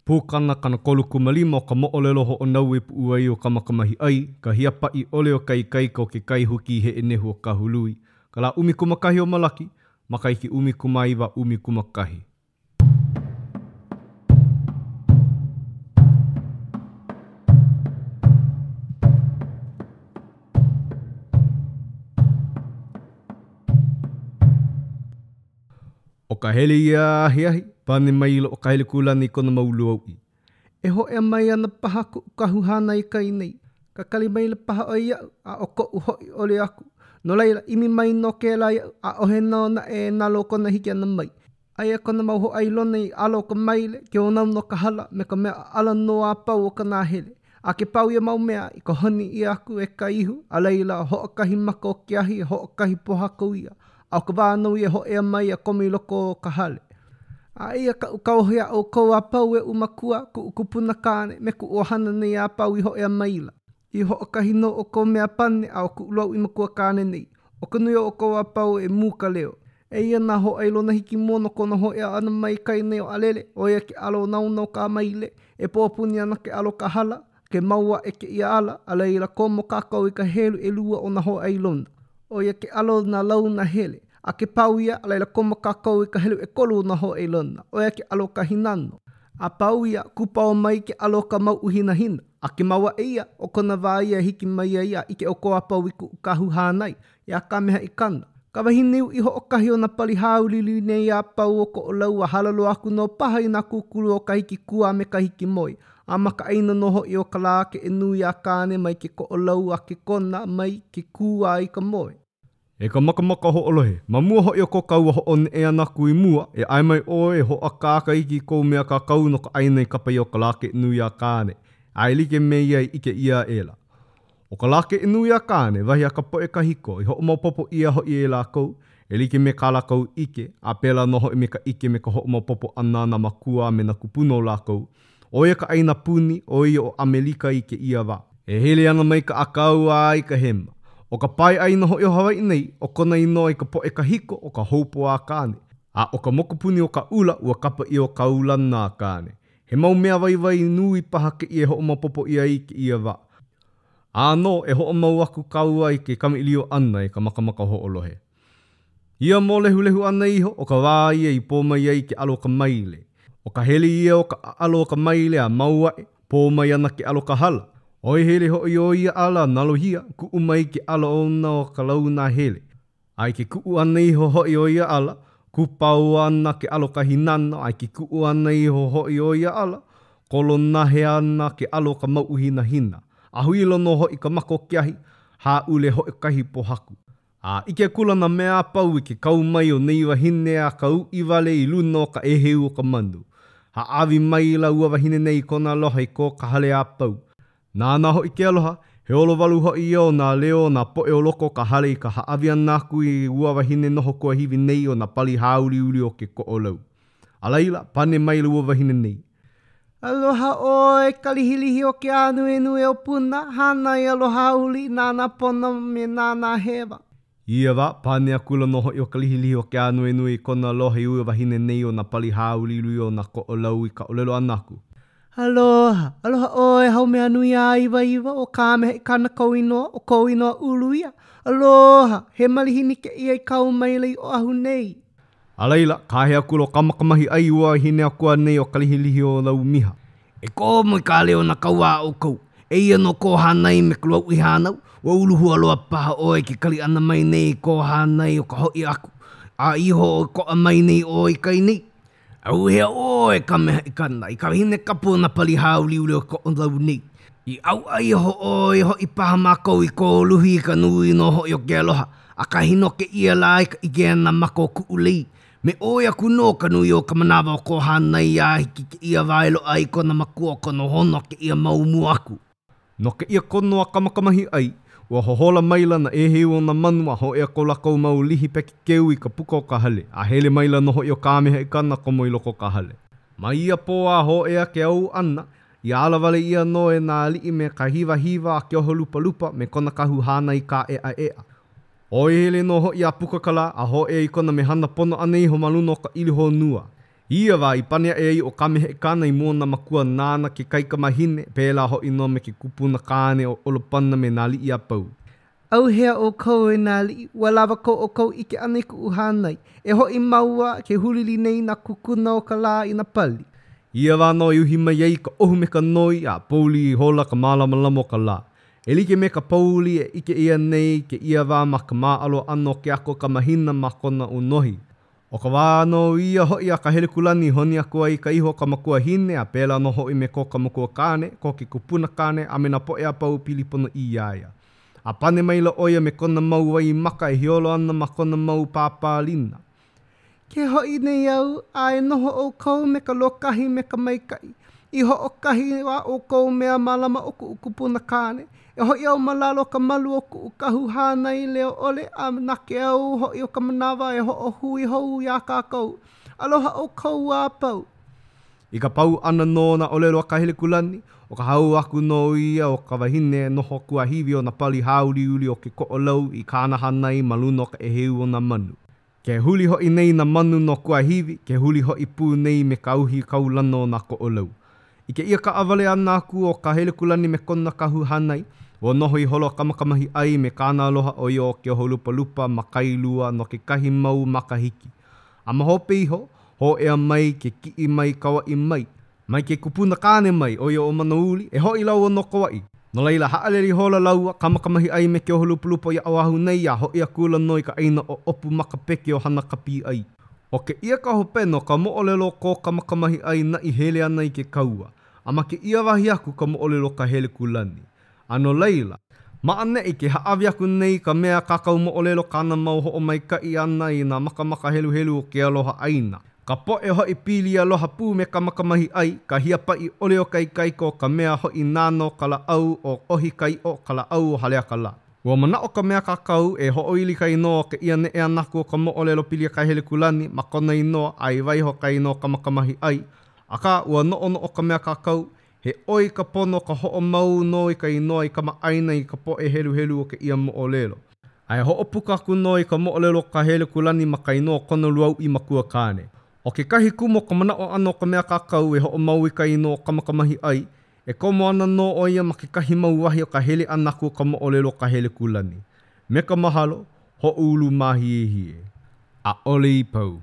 Pukana 35 o ka moʻolelo hoʻonaue puʻuwai o Kamakamahiʻai, ka hiapaʻi ʻole o ka ikaika o ke kai huki i Heʻenehu o Kahului, ka lā 11 o Malaki, makahiki 1911. ʻO ka hele ia a ahiahi, pane maila ʻo Kahelekūlani i kona mau lūauʻi. E hōʻea mai ana paha kuʻu kahu hānai i kai nei. Kakali maila paha ʻoe iaʻu, a ʻo koʻu hoʻi ʻole aku. No laila, ʻimi mai nō kēlā iaʻu, ʻaʻohe nō naʻe e nalo kona hiki ʻana mai. Aia kona mau hōʻailona i ʻalo o ka maile, ke onaona o ka hala, me ka mea ʻaʻala nō a pau o ka nahele. A ke pau ia mau mea, i ka honi ʻia aku e ka ihu, a laila, hoʻokahi maka o ke ahi, hoʻokahi pōhaku ia, a ʻo ka wā nō ia e hōʻea mai a komo i loko o ka hale. A eia kaʻu kauoha iā ʻoukou a pau e oʻu makua, kuʻu kupuna kāne, me kuʻu ʻohana nei a pau i hōʻea maila. I hoʻokahi nō ʻoukou mea pane, a ʻo kuʻu lūauʻi makua kāne nei. ʻO ka nui o ʻoukou a pau e mū ka leo. Eia nā hōʻailona hiki mua no kona hōʻea ʻana mai i kai nei o ʻAlele, ʻo ia ke ʻala onaona o ka maile, e pōpuni ana ke ʻala o ka hala, ke mau aʻe kēia ʻala, a laila komo kākou i ka helu ʻelua o nā hōʻailona. ʻO ia ke ʻala o nā lau nahele. A ke pau ia, a laila komo kākou i ka helu ʻekolu o nā hōʻailona, ʻo ia ke ʻala o ka hīnano. A pau ia, kūpao mai ke ʻala o ka mauʻu hinahina. A ke mau aʻe ia, ʻo kona wā ia e hiki mai ai a ʻike ʻoukou a pau i kuʻu kahu hānai, iā Kamehaʻikana, ka wahine uʻi hoʻokahi o nā pali hāuliuli nei a pau o Koʻolau a hala loa aku nō paha i nā kūkulu o Kahikikū a me Kahikimoe, a ma ka ʻāina nō hoʻi o Kalākeʻenuiakāne mai ke Koʻolau a ke Kona, mai ke Kū a i ka Moe. E ka makamaka hoʻolohe, ma mua hoʻi o ko kāua hoʻoneʻe ʻana aku i mua, e ʻae mai ʻoe e hoʻākāka iki i kou mea kākau no ka ʻāina i kapa ʻia ʻo Kalākeʻenuiakāne, a e like me ia i ʻike ʻia aʻela. ʻO Kalākeʻenuiakāne, wahi a ka poʻe kahiko, i hoʻomaopopo ʻia hoʻi e lākou, e like me kā lākou ʻike, a pēlā nō hoʻi me ka ʻike me ka hoʻomaopopo ʻana a nā mākua a me nā kūpuna o lākou, ʻO ia ka ʻāina puni, ʻo ia ʻo ʻAmelika i kēia wā. E hele ana mai ka ʻākau a i ka hema. ʻO ka pae ʻāina hoʻi o Hawaiʻi nei, ʻo kona inoa i ka poʻe kahiko, ʻo ka Houpo-a-Kāne. A ʻo ka mokupuni o Kaʻula, ua kapa ʻia ʻo Kaulana-a-Kāne. He mau mea waiwai nui paha kēia e hoʻomaopopo ʻia ai i kēia wā. ʻĀnō, e hoʻomau aku kāua i ke kamaʻilio ʻana e ka makamaka hoʻolohe. Ia mōlehulehu ʻana iho, ʻo ka wā ia i pō mai ai ke ʻalo o ka maile. ʻO ka hele ia o ka ʻaʻalo o ka maile a mau aʻe, pō mai ana ke ʻalo o ka hala. ʻOi hele hoʻi o ia ala nalohia, kuʻu mai ke ʻala ona o ka lau nahele. A i ke kuʻu ʻana iho hoʻi o ia ala, kūpao ana ke ʻalo o ka hīnano, a i ke kuʻu ʻana iho hoʻi o ia ala, kolonahe ana ke ʻalo o ka mauʻu hinahina. A huilo nō hoʻi ka maka o ke ahi, hāʻule hoʻokahi pōhaku. A ʻike akula nā mea a pau i ke kau mai o nei wahine a ka uʻi wale i luna o ka ʻēheu o ka manu. Hāʻawi maila ua wahine nei i kona aloha i ko ka hale a pau. Nāna hoʻi ke aloha, he olowalu hoʻi ia o nā leo o nā poʻe o loko o ka hale i ka hāʻawi ʻana aku i ua wahine noho kuahiwi nei o nā pali hāuliuli o ke Koʻolau. A laila, pane maila ua wahine nei. Aloha ʻoe, ka lihilihi o ke ānuenue o Puna, hānai aloha uli, nānā pono me nānā hewa. I ia wā, pane akula nō hoʻi ʻo ka lihilihi o ke ānuenue i kona aloha i ua wahine nei o nā pali hāuliuli o nā Koʻolau i ka ʻōlelo ʻana aku. Aloha, aloha ʻoe Haumeanuiāiwaiwa, ʻo Kamehaʻikana kou inoa, ʻo kou inoa ʻulu ia. Aloha, he malihini kēia i kau maila i Oʻahu nei. A laila, kāhea akula ʻo Kamakamahiʻai i ua wahine akua nei o Kalihilihiolaumiha. E komo i ka leo o nā kauā a ʻoukou. Eia nō kō hānai me ka lūauʻi hānau. Ua uluhua loa paha ʻoe i ke kali ʻana mai nei i kō hānai o ka hoʻi aku, a i hōʻokoʻa mai nei ʻoe i kai nei. ʻAuhea ʻoe, Kamehaʻikana, i ka wahine kapu o nā pali hāuliuli o Koʻolau nei. I ʻauʻa iho ʻoe, hoʻi paha mākou i kō luhi i ka nui nō hoʻi o ke aloha. ʻAkahi nō kēia lā i ka ʻike ʻana ma ko kuʻu lei. Me ʻoi aku nō ka nui o ka manawa o kō hānai a hiki i kēia wā e loaʻa ai kona makua o ka nohona o kēia mau mua aku. No kēia kono a Kamakamahiʻai, ua hohola maila nā ʻēheu o nā manu a hōʻea ko lākou mau lihi pekekeu i ka puka o ka hale, a hele maila nō hoʻi ʻo Kamehaʻikana komo i loko o ka hale. Ma ia pō a hōʻea ke au ʻana, i ala wale ʻia nō e nā aliʻi me ka hiwahiwa a ke oho lupalupa me kona kahu hānai kāʻeʻaʻeʻa. ʻOi hele nō hoʻi a puka ka lā, a hōʻea i kona mehana pono ʻana iho ma luna o ka ʻili honua. I ia wā i pane aʻe ai ʻo Kamehaʻikana i mua o nā makua nāna ke kaikamahine, pēlā hoʻi nō me ke kupuna kāne ʻo ʻOlopana me nā aliʻi a pau. ʻAuhea ʻoukou e nā aliʻi, ua lawa ko ʻoukou ʻike ʻana i kuʻu hānai. E hoʻi māua, ke hulili nei nā kukuna o ka lā i nā pali. I ia wā nō i uhi mai ai ka ʻohu me ka noi, a pouli ihola ka mālamalama o ka lā. E like me ka pouli e ʻike ʻia nei i kēia wā ma ka māʻalo ʻana o ke ako o ka mahina ma kona unohi. ʻO ka wā nō ia hoʻi a Kahelekūlani i honi aku ai i ka ihu o ka makuahine, a pēlā nō hoʻi me ko ka makua kāne, ko ke kupuna kāne, a me nā poʻe a pau pili ponoʻī iā ia. A pane maila ʻo ia me kona mau waimaka e hiolo ana ma kona mau pāpālina. Ke hoʻi nei au, a e noho ʻoukou me ka lōkahi me ka maikaʻi. I hoʻokahi a ʻoukou mea mālama o kuʻu kupuna kāne, e hoʻi au ma lalo o ka malu o kuʻu kahu hānai leo ʻole, a na ke au hoʻi o ka manawa e hoʻohui hou iā kākou. Aloha ʻoukou a pau. I ka pau ʻana nō o nā ʻōlelo a Kahelekūlani, ʻo ka hau aku nō ia o ka wahine noho kuahiwi o nā pali hāuliuli o ke Koʻolau i kāna hānai ma luna o ka ʻēheu o nā manu. Ke huli hoʻi nei nā manu no kuahiwi, ke huli hoʻi pū nei me ka uhi kaulana o nā Koʻolau. I kēia kaʻawale ʻana aku o Kahelekūlani me kona kahu hānai, ua noho ihola ʻo Kamakamahiʻai me kāna aloha ʻo ia ʻo Keoholupalupa ma Kailua no kekahi mau makahiki. A ma hope iho, hōʻea mai ke kiʻi mai Kauaʻi mai. Mai ke kupuna kāne mai, ʻo ia ʻo Manouli, e hoʻi lāua no Kauaʻi. No laila, haʻalele ihola lāua, Kamakamahiʻai me Keoholupalupa iā Oʻahu nei a hoʻi akula nō i ka ʻāina ʻoʻopu makapeke o Hanakapīʻai. ʻO kēia ka hopena o ka moʻolelo o ko Kamakamahiʻai naʻi hele ʻana i ke kaua. A ma kēia wahi aku ka moʻolelo o Kahelekūlani. A no laila, ma ʻaneʻi ke hāʻawi aku nei ka mea kākau moʻolelo kāna mau hoʻomaikaʻi ʻana i nā makamaka heluhelu o ke Aloha ʻĀina. Ka poʻe hoʻi pili aloha pū me Kamakamahiʻai, ka hiapaʻi ʻole o ka ikaika o ka mea hoʻi nāna o ka lāʻau o ʻOhi ka iʻo, ka lāʻau o Haleakalā. Ua manaʻo ka mea kākau e hoʻoili ka inoa o kēia neʻe ʻana aku o ka moʻolelo pili iā Kahelekūlani ma kona inoa a i waiho ka inoa o Kamakamahiʻai, akā ua noʻonoʻo ka mea kākau, He ʻoi ka pono ka hoʻomau nō i ka inoa i kamaʻāina i ka poʻe heluhelu o kēia moʻolelo. A e hoʻopuka aku nō i ka moʻolelo o Kahelekūlani ma ka inoa o kona lūauʻi makua kāne. ʻO kekahi kumu o ka manaʻo ʻana o ka mea kākau e hoʻomau i ka inoa o Kamakamahiʻai, e komo ana nō ʻo ia ma kekahi mau wahi o ka hele ʻana aku o ka moʻolelo o Kahelekūlani. Me ka mahalo, hoʻoulu māhiehie. ʻAʻole i pau.